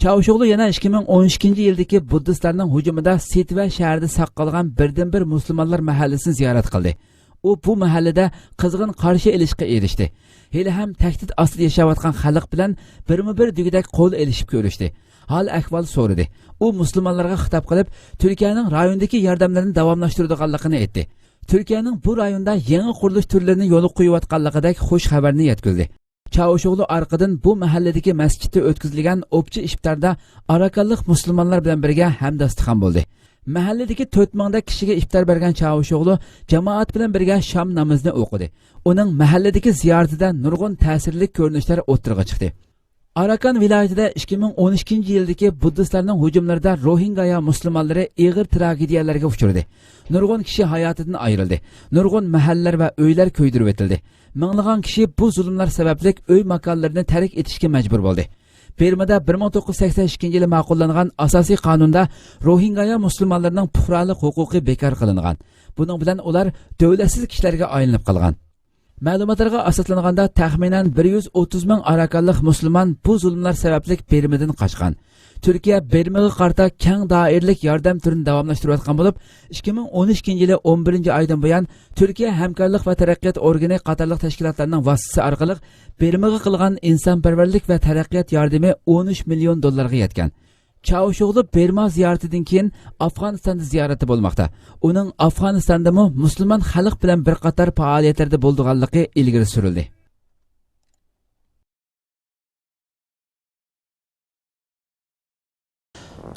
چاۋۇشئوغلۇ يەنە ئىككى مىڭ ئون ئىككىنچى يىلدىكى بۇددىستلارنىڭ ھۇجۇمىدا سىتۋە شەھىرىدە ساقلانغان بىردىنبىر مۇسۇلمانلار مەھەللىسىنى زىيارەت قىلدى. ئۇ بۇ مەھەللىدە قىزغىن قارشى ئېلىشقا ئېرىشتى. ھېلىھەم تەھدىت ئاستىدا ياشاۋاتقان خەلق بىلەن بىرمۇبىر دېگۈدەك قول ئېلىشىپ كۆرۈشتى. ھال-ئەھۋال سورىدى. ئۇ مۇسۇلمانلارغا خىتاب قىلىپ، تۈركىيەنىڭ رايوندىكى ياردەملىرىنى داۋاملاشتۇرىدىغانلىقىنى ئېيتتى. تۈركىيەنىڭ بۇ رايوندا يېڭى قۇرۇلۇش تۈرلىرىنى يولغا قويۇۋاتقانلىقىدەك خۇش خەۋەرنى يەتكۈزدى. چاۋۇشئوغلۇ ئارقىدىن بۇ مەھەللىدىكى مەسچىتتە ئۆتكۈزۈلگەن ئوپچە ئىپتاردا ئاراكانلىق مۇسۇلمانلار بىلەن بىرگە ھەمداستىخان بولدى. مەھەللىدىكى تۆت مىڭدەك كىشىگە ئىپتار بەرگەن چاۋۇشئوغلۇ جامائەت بىلەن بىرگە شام نامىزىنى ئوقۇدى. ئۇنىڭ مەھەللىدىكى زىيارىتىدە نۇرغۇن تەسىرلىك كۆرۈنۈشلەر ئوتتۇرىغا چىقتى. ئاراكان ۋىلايىتىدە ئىككى مىڭ ئون ئىككىنچى يىلدىكى بۇددىستلارنىڭ ھۇجۇملىرىدا روھىنگايا مۇسۇلمانلىرى ئېغىر تراگېدىيەلەرگە ئۇچرىدى. نۇرغۇن كىشى ھاياتىدىن ئايرىلدى. نۇرغۇن مەھەللىلەر ۋە ئۆيلەر كۆيدۈرۈۋېتىلدى. مىڭلىغان كىشى بۇ زۇلۇملار سەۋەبلىك ئۆي ماكانلىرىنى تەرك ئېتىشكە مەجبۇر بولدى. بىرمىدا بىر مىڭ توققۇز يۈز سەكسەن ئىككىنچى يىلى ماقۇللانغان ئاساسىي قانۇندا روھىنگايا مۇسۇلمانلىرىنىڭ پۇقرالىق ھوقۇقى بىكار قىلىنغان. بۇنىڭ بىلەن ئۇلار دۆلەتسىز كىشىلەرگە ئايلىنىپ قالغان. مەلۇماتلارغا ئاساسلانغاندا، تەخمىنەن بىر يۈز ئوتتۇز مىڭ ئاراكانلىق مۇسۇلمان بۇ زۇلۇملار سەۋەبلىك بېرمىدىن قاچقان. تۈركىيە بېرمىغا قارىتا كەڭ دائىرىلىك ياردەم تۈرىنى داۋاملاشتۇرۇۋاتقان بولۇپ، ئىككى مىڭ ئون ئىككىنچى يىلى ئون بىرىنچى ئايدىن بۇيان، تۈركىيە ھەمكارلىق ۋە تەرەققىيات ئورگىنى قاتارلىق تەشكىلاتلارنىڭ ۋاسىتىسى ئارقىلىق بېرمىغا قىلغان ئىنسانپەرۋەرلىك ۋە تەرەققىيات ياردىمى ئون ئۈچ مىليون دوللارغا يەتكەن. چاۋۇشئوغلۇ بېرما زىيارىتىدىن كېيىن ئافغانىستاندا زىيارەتتە بولماقتا. ئۇنىڭ ئافغانىستاندىمۇ مۇسۇلمان خەلق بىلەن بىر قاتار پائالىيەتلەردە بولىدىغانلىقى ئىلگىرى سۈرۈلدى.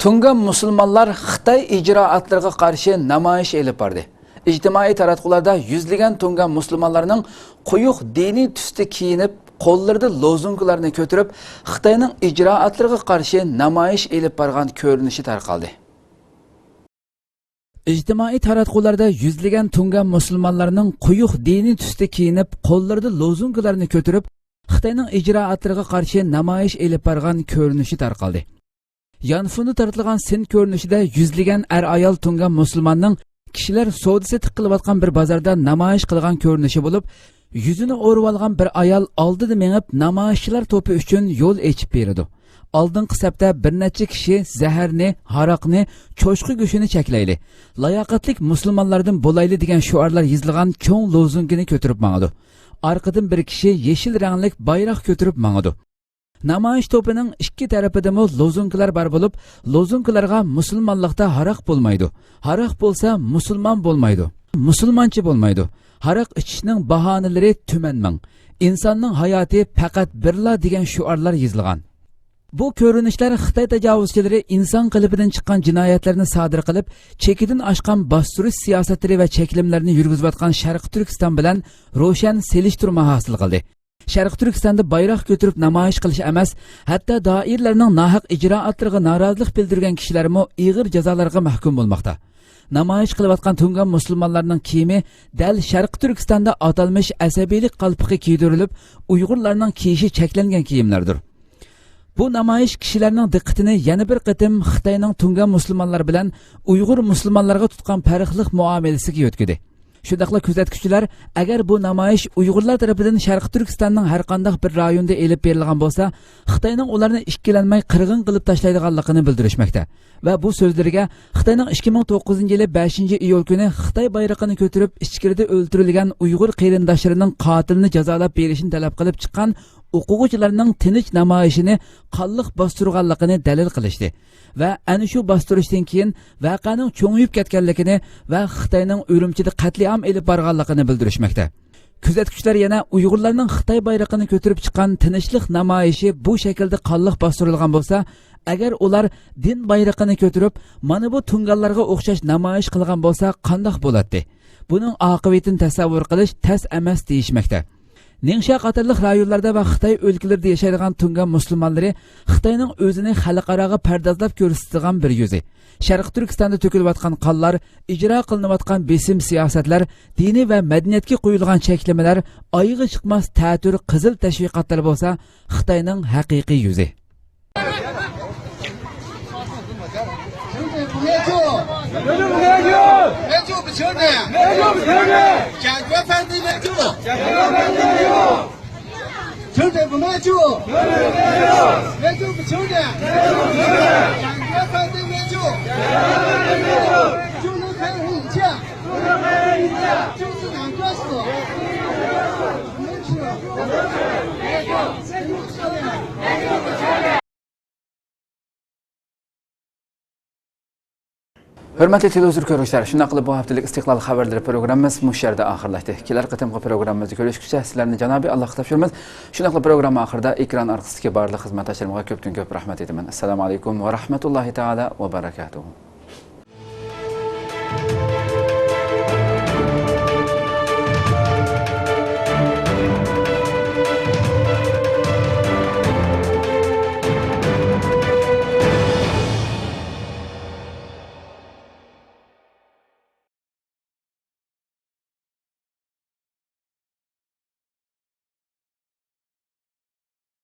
تۇڭگان مۇسۇلمانلار خىتاي ئىجرائاتلىرىغا قارشى نامايىش ئېلىپ باردى. ئىجتىمائىي تاراتقۇلاردا يۈزلىگەن تۇڭگان مۇسۇلمانلارنىڭ قويۇق دىنىي تۈستە كىيىنىپ، قوللىرىدا لوزۇنكىلارنى كۆتۈرۈپ، خىتاينىڭ ئىجرائاتلىرىغا قارشى نامايىش ئېلىپ بارغان كۆرۈنۈشى تارقالدى. ئىجتىمائىي تاراتقۇلاردا يۈزلىگەن تۇڭگان مۇسۇلمانلارنىڭ قويۇق دىنىي تۈستە كىيىنىپ، قوللىرىدا لوزۇنكىلارنى كۆتۈرۈپ، خىتاينىڭ ئىجرائاتلىرىغا قارشى نامايىش ئېلىپ بارغان كۆرۈنۈشى تارقالدى. يانفوندا تارتىلغان سىن كۆرۈنۈشىدە يۈزلىگەن ئەر-ئايال تۇڭگان مۇسۇلماننىڭ كىشىلەر سودا-سېتىق قىلىۋاتقان بىر بازاردا نامايىش قىلغان كۆرۈنۈشى بولۇپ، يۈزىنى ئورىۋالغان بىر ئايال ئالدىدا مېڭىپ، نامايىشچىلار توپى ئۈچۈن يول ئېچىپ بېرىدۇ. ئالدىنقى سەپتە بىر نەچچە كىشى زەھەرنى، ھاراقنى، چوشقا گۆشىنى چەكلەيلى، لاياقەتلىك مۇسۇلمانلاردىن بولايلى دېگەن شوئارلار يېزىلغان چوڭ لوزۇنكىنى كۆتۈرۈپ ماڭىدۇ. ئارقىدىن بىر كىشى يېشىل رەڭلىك بايراق كۆتۈرۈپ ماڭىدۇ. نامايىش توپىنىڭ ئىككى تەرىپىدىمۇ لوزۇنكىلار بار بولۇپ، لوزۇنكىلارغا «مۇسۇلمانلىقتا ھاراق بولمايدۇ، ھاراق بولسا مۇسۇلمان بولمايدۇ، مۇسۇلمانچە بولمايدۇ، ھاراق ئىچىشنىڭ باھانىلىرى تۈمەن مىڭ، ئىنساننىڭ ھاياتى پەقەت بىرلا» دېگەن شوئارلار يېزىلغان. بۇ كۆرۈنۈشلەر خىتاي تاجاۋۇزچىلىرى ئىنسان قېلىپىدىن چىققان جىنايەتلەرنى سادىر قىلىپ، چېكىدىن ئاشقان باستۇرۇش سىياسەتلىرى ۋە چەكلىمىلەرنى يۈرگۈزۈۋاتقان شەرقىي تۈركىستان بىلەن روشەن سېلىشتۇرما ھاسىل قىلدى. شەرقىي تۈركىستاندا بايراق كۆتۈرۈپ نامايىش قىلىش ئەمەس، ھەتتا دائىرىلەرنىڭ ناھەق ئىجرائاتلىرىغا نارازىلىق بىلدۈرگەن كىشىلەرمۇ ئېغىر جازالارغا مەھكۇم بولماقتا. نامايىش قىلىۋاتقان تۇڭگان مۇسۇلمانلارنىڭ كىيىمى دەل شەرقىي تۈركىستاندا ئاتالمىش ئەسەبىيلىك قالپىقى كىيدۈرۈلۈپ، ئۇيغۇرلارنىڭ كىيىشى چەكلەنگەن كىيىملەردۇر. بۇ نامايىش كىشىلەرنىڭ دىققىتىنى يەنە بىر قېتىم خىتاينىڭ تۇڭگان مۇسۇلمانلار بىلەن ئۇيغۇر مۇسۇلمانلارغا تۇتقان پەرقلىق مۇئامىلىسىگە يۆتكىدى. شۇنداقلا كۆزەتكۈچىلەر، ئەگەر بۇ نامايىش ئۇيغۇرلار تەرىپىدىن شەرقىي تۈركىستاننىڭ ھەر قانداق بىر رايونىدا ئېلىپ بېرىلغان بولسا، خىتاينىڭ ئۇلارنى ئىككىلەنمەي قىرغىن قىلىپ تاشلايدىغانلىقىنى بىلدۈرۈشمەكتە. ۋە بۇ سۆزلىرىگە خىتاينىڭ ئىككى مىڭ توققۇزىنچى يىلى بەشىنچى ئىيۇل كۈنى خىتاي بايرىقىنى كۆتۈرۈپ، ئىچكىرىدە ئۆلتۈرۈلگەن ئۇيغۇر قېرىنداشلىرىنىڭ قاتىلىنى جازالاپ بېرىشنى تەلەپ قىلىپ چىققان ئوقۇغۇچىلارنىڭ تىنچ نامايىشىنى قانلىق باستۇرغانلىقىنى دەلىل قىلىشتى. ۋە ئەنە شۇ باستۇرۇشتىن كېيىن ۋەقەنىڭ چوڭىيىپ كەتكەنلىكىنى ۋە خىتاينىڭ ئۈرۈمچىدە قەتلىئام ئېلىپ بارغانلىقىنى بىلدۈرۈشمەكتە. كۆزەتكۈچىلەر يەنە ئۇيغۇرلارنىڭ خىتاي بايرىقىنى كۆتۈرۈپ چىققان تىنچلىق نامايىشى بۇ شەكىلدە قانلىق باستۇرۇلغان بولسا، ئەگەر ئۇلار دىن بايرىقىنى كۆتۈرۈپ، مانا بۇ تۇڭگانلارغا ئوخشاش نامايىش قىلغان بولسا قانداق بولاتتى؟ بۇنىڭ ئاقىۋىتىنى تەسەۋۋۇر قىلىش تەس ئەمەس دېيىشمەكتە. نىڭشيا قاتارلىق رايونلاردا ۋە خىتاي ئۆلكىلىرىدە ياشايدىغان تۇڭگان مۇسۇلمانلىرى خىتاينىڭ ئۆزىنى خەلقئاراغا پەردازلاپ كۆرسىتىدىغان بىر يۈزى. شەرقىي تۈركىستاندا تۆكۈلۈۋاتقان قانلار، ئىجرا قىلىنىۋاتقان بېسىم سىياسەتلەر، دىنىي ۋە مەدەنىيەتكە قويۇلغان چەكلىمىلەر، ئايىغى چىقماس تەتۈر قىزىل تەشۋىقاتلار بولسا خىتاينىڭ ھەقىقىي يۈزى. ھۆرمەتلىك تېلېۋىزور كۆرگۈچىلەر، شۇنداق قىلىپ بۇ ھەپتىلىك ئىستىقلال خەۋەرلىرى پروگراممىمىز مۇشۇ يەردە ئاخىرلاشتى. كېلەر قېتىمقى پروگراممىمىزدا كۆرۈشكۈچە سىلەرنى جانابىي ئاللاھقا تاپشۇرىمىز. شۇنداقلا پروگرامما ئاخىرىدا ئېكران ئارقىسىدىكى بارلىق خىزمەتداشلىرىمغا كۆپتىن كۆپ رەھمەت ئېيتىمەن. ئەسسالامۇ ئەلەيكۇم ۋە رەھمەتۇللاھى تائالا ۋە بەرەكاتۇھۇ.